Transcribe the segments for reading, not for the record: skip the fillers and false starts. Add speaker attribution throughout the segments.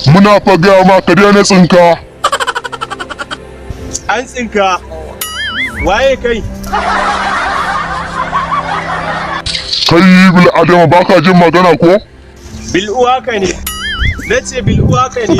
Speaker 1: Muna fa gaya ma ka daina tsinka.
Speaker 2: An tsinka. Waye kai?
Speaker 1: Kai bil adama, baka jin magana ko?
Speaker 2: Bil uwaka ne. Na ce bil uwaka ne.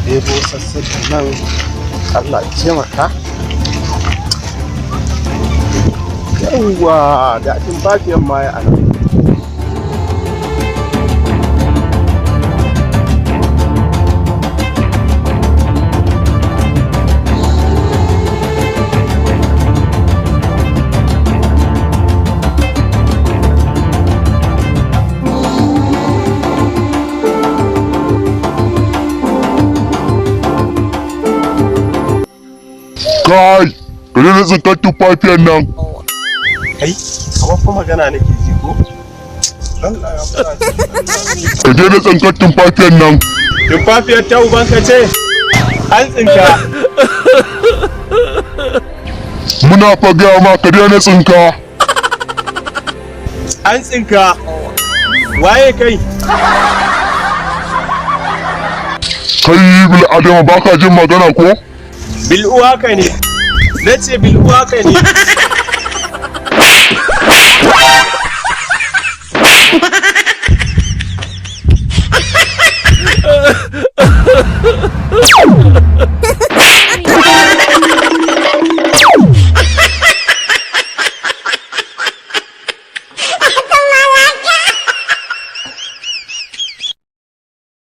Speaker 3: Ɗebo sassaƙin nan, Allah ya taimaka. Yawwa, ga tumfafiyan ma ya anan.
Speaker 1: Kai, ka daina tsinkar tumfafiyan nan.
Speaker 3: Kai, kamar fa magana nake ji ko? Allah ya fara.
Speaker 1: Ka daina tsinkar tumfafiyan nan.
Speaker 2: Tumfafiyar ta ubanka ce? An tsinka.
Speaker 1: Muna fa gaya ma ka daina tsinka.
Speaker 2: An tsinka. Waye kai?
Speaker 1: Kai bil adama, baka jin magana ko?
Speaker 2: Bil uwaka ne. Na ce bil uwaka ne.